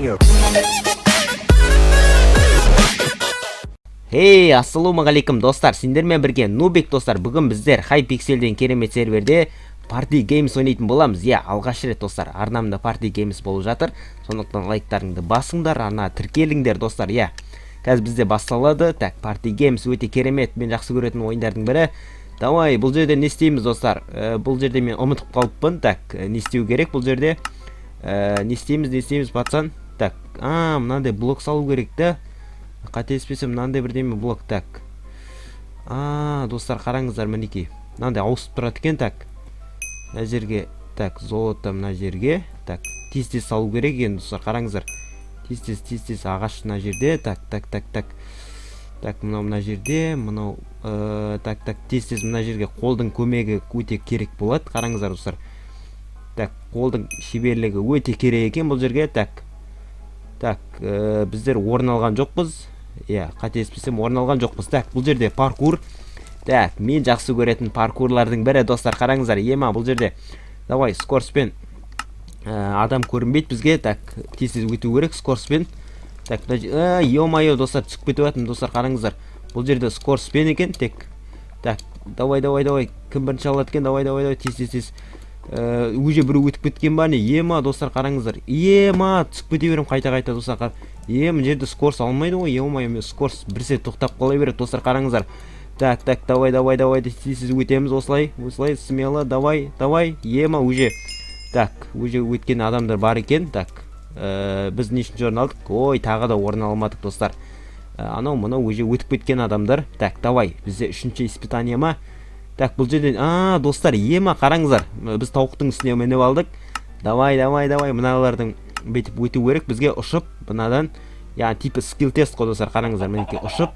Junior. Хей, ассалаумағалейкум, достар! Сендермен бірге Нубик, достар. Бүгін біздер Hypixel'ден керемет серверде Party Games ойнайтын боламыз. Иә, алғаш рет, достар, арнамда Party Games болып жатыр. Сондықтан лайктарыңды басыңдар, арна тіркеліңдер, достар. Иә. Қазір бізде басталады. Так, Party Games өте керемет, мен жақсы көретін ойындардың бірі. Давай, бұл жерде не істейміз, достар? Бұл жерде мен ұмытып қалыппын. Так, не істеу керек бұл жерде? Не істейміз, не істейміз, пацан? Так, мынандай блок салу керек та. Қателеспесем, мынандай бірдеме блок. Так, достар, қараңыздар, мінекей, мынандай ауысып тұрады екен. Так, мына жерге, так, золото мына жерге. Так, тез тез салу керек енді, достар, қараңыздар, тез тез, тез тез. Ағаш мына жерде. Так, так, так, так, так, мынау мына жерде, мынау так, так, тез тез мына жерге. Қолдың көмегі өте керек болады, қараңыздар, достар. Так, қолдың шеберлігі өте керек екен бұл жерге. Так, так, біздер орын алған жоқпыз. Иә, қателеспесем, орын алған жоқпыз. Так, бұл жерде паркур. Так, мен жақсы көретін паркурлардың бірі, достар, қараңыздар. Ема, бұл жерде давай скоростьпен, адам көрінбейді бізге. Так, тез тез өту керек скоростьпен. Так, ё-моё, достар, түсіп кетіп жатырмын, достар, қараңыздар. Бұл жерде скоростьпен екен тек. Так, давай, давай, давай, кім бірінші алады екен? Давай, давай, давай, тез, тез, тез. Уже біреу өтіп кеткен ба, не? Ема, достар, қараңыздар, ема, түсіп кете беремін қайта қайта, достар. Мына жерде скорость алмайды ғой, ё-моё, мен скорость бір сәт тоқтап қала береді, достар, қараңыздар. Так, так, давай, давай, давай, тез тез өтеміз осылай, осылай, смело, давай, давай. Ема, уже, так, уже өткен адамдар бар екен. Так, біз нешінші орын алдық? Ой, тағы да орын алмадық, достар. Анау мынау уже өтіп кеткен адамдар. Так, давай, бізде үшінші испытание ма? Так, бұл жерден, достар, ема, қараңыздар, біз тауықтың үстіне мініп алдық. Давай, давай, давай, мыналардың бүйтіп өту керек бізге ұшып мынадан, яғни типа скилл тест қой, достар, қараңыздар, мінекей, ұшып,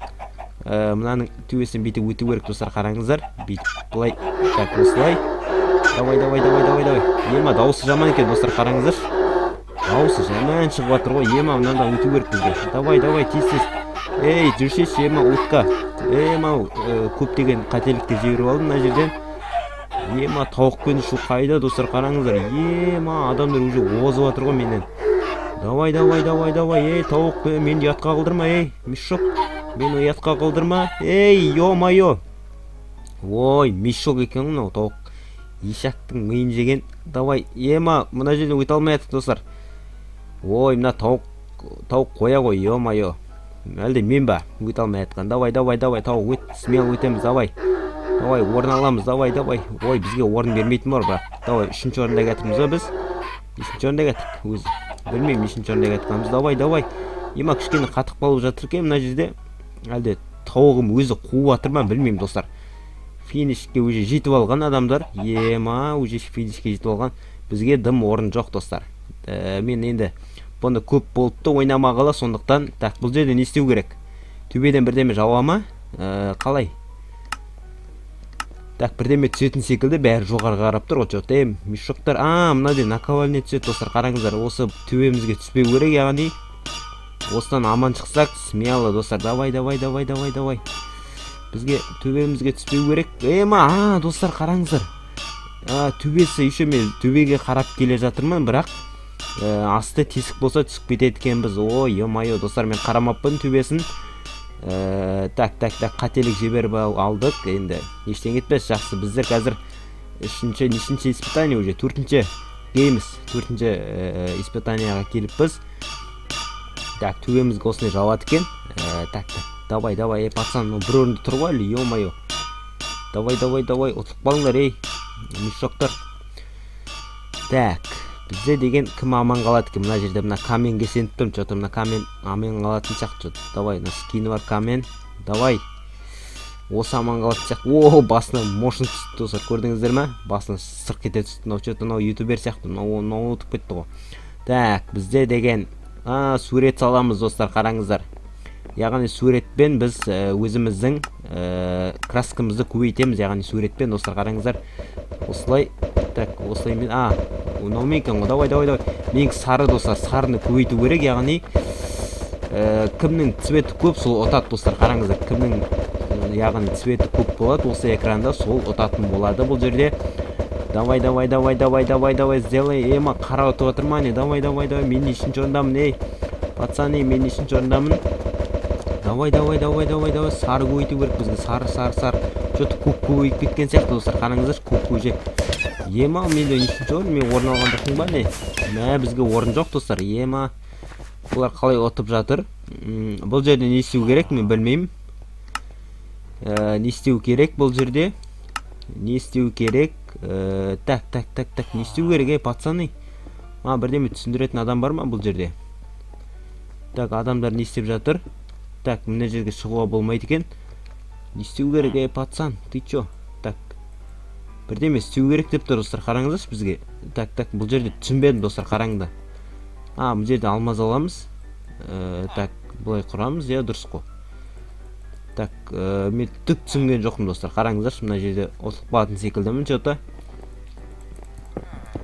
мынаның төбесін бүйтіп өту керек, достар, қараңыздар, бүйтіп былай. Так, осылай, давай, давай, давай, давай, давай. Ема, дауысы жаман екен, достар, қараңыздаршы, дауысы жаман шығып жатыр ғой. Ема, мынадан өту керек бізге. Давай, давай, тез, тез, ей, жүрсейші, ема, утка, ема, көптеген қателіктер жіберіп алдым мына жерден. Ема, тауықпен ұшу қайда, достар, қараңыздар. Ема, адамдар уже озып жатыр ғой менен. Давай, давай, давай, давай, ей, тауық, мені ұятқа қалдырма, ей, мешок, мені ұятқа қалдырма, ей, ё-моё. Ой, мешок екен ғой мынау, тауық ешектің миын жеген. Давай, ема, мына жерден өте алмай жатыр, достар. Ой, мына тауық, тауық қоя ғой, ё-моё, әлде мен ба өте алмай жатқан? Давай, давай, давай, тауық, өт, смело өтеміз, давай, давай, орын аламыз, давай, давай. Ой, бізге орын бермейтін бар, бірақ давай, үшінші орында жатырмыз ба біз? Нешінші орында кеттік өзі, білмеймін, нешінші орында кеткеніміз. Давай, давай. Ема, кішкене қатып қалып жатыр екен мына жерде. Әлде тауығым өзі қуып жатыр ма, білмеймін, достар. Финишке уже жетіп алған адамдар. Ема, уже финишке жетіп алған, бізге дым орын жоқ, достар. Мен енді бұны көп болыпты ойнамағалы, сондықтан. Так, бұл жерде не істеу керек? Төбеден бірдеме жауа ма? Қалай? Так, бірдеме түсетін секілді, бәрі жоғары қарап тұр ғой че-то. Ей, мешоктар, мына жерде наковальня түседі, достар, қараңыздар. Осы төбемізге түспеу керек, яғни осыдан аман шықсақ, смело, достар. Давай, давай, давай, давай, давай, бізге төбемізге түспеу керек. Ема, достар, қараңыздар, төбесі еще, мен төбеге қарап келе жатырмын, бірақ асты тесік болса, түсіп кетеді екенбіз. Ой, ё-моё, достар, мен қарамаппын төбесін. Так, так, так, қателік жіберіп алдық, енді ештеңе етпес, жақсы. Біздер қазір үшінші, нешінші испытание уже, төртінші геймс, төртінші испытанияға келіппіз. Так, төбемізге осындай жауады екен. Так, так, давай, давай, ей, пацан, мынау бір орында тұр ғой әлі, ё-моё. Давай, давай, давай, ұтылып қалыңдар, ей, мешоктар. Так, бізде деген кім аман қалады екен мына жерде? Мына каменге сеніп тұрмын че-то, мына камен аман қалатын сияқты че-то. Давай, мына скині бар камен, давай, осы аман қалатын сияқты. О, басына мощный түсті, достар, көрдіңіздер ма? Басына сырқ ете түсті. Мынау че-то, мынау ютубер сияқты, мынау, мынау ұтып кетті ғой. Так, бізде деген сурет саламыз, достар, қараңыздар. Яғни суретпен біз өзіміздің краскамызды көбейтеміз, яғни суретпен, достар, қараңыздар, осылай. Так, осылай мен, мынау мен екен ғой. Давай, давай, давай, менікі сары, достар, сарыны көбейту керек. Яғни кімнің цветі көп, сол ұтады, достар, қараңыздар. Кімнің яғни цветі көп болады осы экранда, сол ұтатын болады бұл жерде. Давай, давай, давай, давай, давай, давай, сделай. Ема, қара ұтып отыр ма, не? Давай, давай, давай. Мен нешінші орындамын, ей, пацаны? Мен нешінші орындамын? Давай, давай, давай, давай, давай. Сары көбейту керек бізге. Сары, сары, сары. Че-то көк көбейіп кеткен сияқты, достар, қараңыздаршы, көк уже. Ема, менде нешінші орын? Мен орын алған жоқпын ба, не? Мә, бізге орын жоқ, достар. Ема, бұлар қалай ұтып жатыр? Бұл жерде не істеу керек, мен білмеймін. Не істеу керек бұл жерде? Не істеу керек? Так, так, так, так, не істеу керек, ей, пацаны? Маған бірдеме түсіндіретін адам бар ма бұл жерде? Так, адамдар не істеп жатыр? Так, мына жерге шығуға болмайды екен. Не істеу керек, ей, пацан, ты чё? Так, бірдеме істеу керек деп тұр, достар, қараңыздаршы бізге. Так, так, бұл жерде түсінбедім, достар, қараңдар. А, бұл жерде алмаз аламыз. Так, былай құрамыз, иә, дұрыс қой. Так, мен түк түсінген жоқпын, достар, қараңыздаршы, мына жерде ұтылып қалатын секілдімін че-то.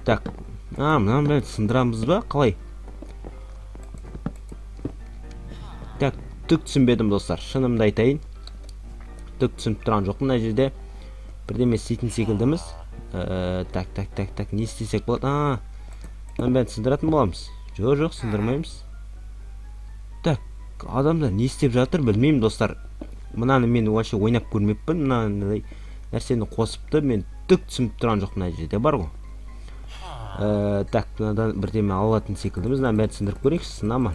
Так, а, мынаның бәрін сындырамыз ба, қалай? Так, түк түсінбедім, достар, шынымды айтайын, түк түсініп тұрған жоқпын. Мына жерде бірдеме істейтін секілдіміз. Так, так, так, так, не істесек болады? А, мынаның бәрін сындыратын боламыз. Жоқ, жоқ, сындырмаймыз. Так, адамдар не істеп жатыр, білмеймін, достар. Мынаны мен вообще ойнап көрмеппін. Мынандай нәрсені қосыпты, мен түк түсініп тұрған жоқпын. Мына жерде бар ғой. Так, мынадан бірдеме алатын секілдіміз. Мынаның бәрін сындырып көрейікші, сына ма?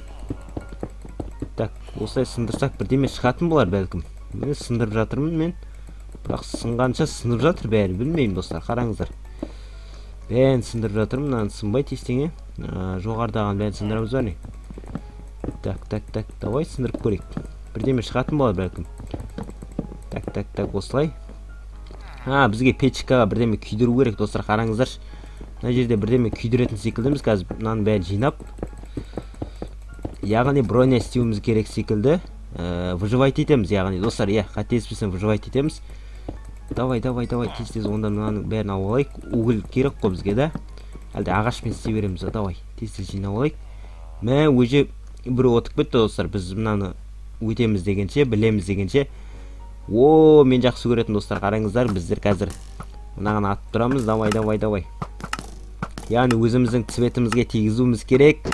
Так, осылай сындырсақ, бірдеме шығатын болар бәлкім. Міне, сындырып жатырмын мен, бірақ сынғанша сынып жатыр бәрі. Білмеймін, достар, қараңыздар, бәрін сындырып жатырмын. Мынаны сынбайды ештеңе. Жоғарыдағының бәрін сындырамыз ба, не? Так, так, так, давай сындырып көрейік, бірдеме шығатын болар бәлкім. Так, так, так, осылай. А, бізге печкаға бірдеме күйдіру керек, достар, қараңыздаршы. Мына жерде бірдеме күйдіретін секілдіміз. Қазір мынаның бәрін жинап, яғни броня істеуіміз керек секілді. Выживать етеміз, яғни, достар, иә, қателеспесем, выживать етеміз. Давай, давай, давай, тез, тез. Онда мынаның бәрін алып алайық. Уголь керек қой бізге да, әлде ағашпен істей береміз ба? Давай, тез, тез жинап алайық. Мә, уже біреу ұтып кетті, достар, біз мынаны өтеміз дегенше, білеміз дегенше. О, мен жақсы көретін, достар, қараңыздар, біздер қазір мынаған атып тұрамыз. Давай, давай, давай. Яғни өзіміздің цветімізге тигізуіміз керек.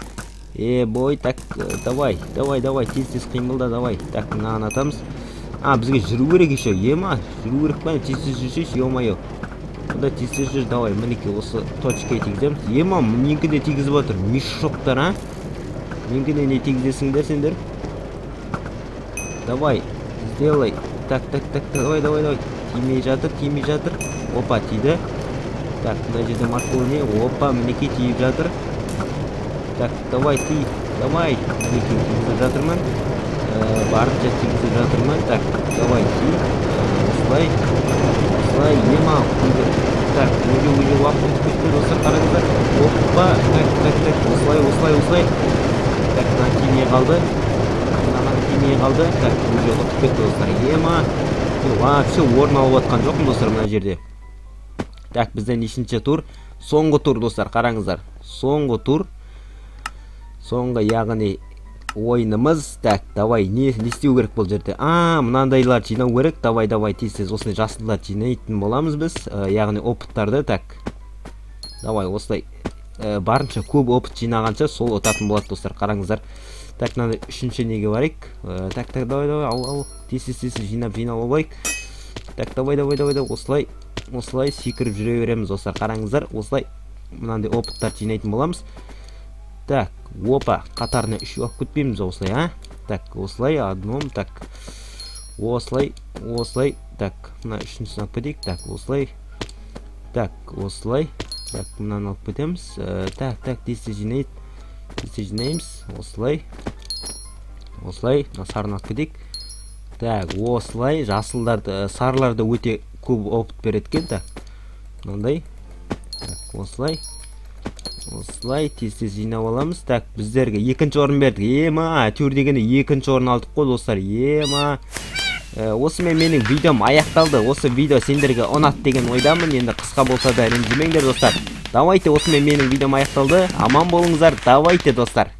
Е бой, так, давай, давай, давай, тез, тез қимылда, давай. Так, мынаған атамыз. А, бізге жүру керек еще. Ема, жүру керек па? Тез, тез жүрсейші, ё-моё. Онда тез, тез жүр, давай. Мінекей, осы точкаға тигіземіз. Ема, менікі де тигізіп жатыр, мешоктар. А, менікіне не тигізесіңдер сендер? Давай, сделай. Так, так, так, давай, давай, давай. Тимей жатыр, тимей жатыр. Опа, тиді. Так, мына жерде морковь не? Опа, мінекей, тиіп жатыр. Так, давай, ти, давай. Мінекей, тигізіп жатырмын. Барынша тигізіп жатырмын. Так, давай, ти. Осылай, осылай. Ема, тиді. Так, уже уақыт өтіп кетті, достар, қараңыздар. Опа, так, так, так, осылай, осылай, осылай. Так, мына тимей қалды, мынаған тимей қалды. Так, уже ұтып кетті, достар. Ема, мен вообще орын алып жатқан жоқпын, достар, мына жерде. Так, бізде нешінші тур? Соңғы тур, достар, қараңыздар, соңғы тур, соңғы, яғни, ойынымыз. Так, давай, не істеу керек бұл жерде? А, мынандайлар жинау керек. Давай, давай, тез, тез осындай жасылдарды жинайтын боламыз біз, яғни опыттарды. Так, давай, осылай. Барынша көп опыт жинағанша, сол ұтатын болады, достар, қараңыздар. Так, мынандай үшінші неге барайық. Так, так, давай, давай, ал, ал, тез, тез, тез жинап, жинап алайық. Так, давай, давай, давай, давай. Осылай, осылай секіріп жүре береміз, достар, қараңыздар. Осылай мынандай опыттарды жинайтын боламыз. Так, опа, қатарына үшеу алып кетпейміз осылай, а? Так, осылай, одном. Так, осылай, осылай. Так, мына үшіншісін алып кетейік. Так, осылай. Так, осылай. Так, мынаны алып кетеміз. Так, так, тез, тез жинайық, тез, тез жинаймыз. Осылай, осылай. Мына сарыны алып кетейік. Так, осылай. Жасылдарды, сарыларды өте көп опыт береді екен. Так, мынандай. Так, осылай, осылай, тез, тез жинап аламыз. Так, біздерге екінші орын бердік. Ема, әйтеуір дегенде екінші орын алдық қой, достар. Ема. Осымен менің видеом аяқталды. Осы видео сендерге ұнады деген ойдамын. Енді қысқа болса да, ренжімеңдер, достар. Давайте, осымен менің видеом аяқталды. Аман болыңыздар, давайте, достар.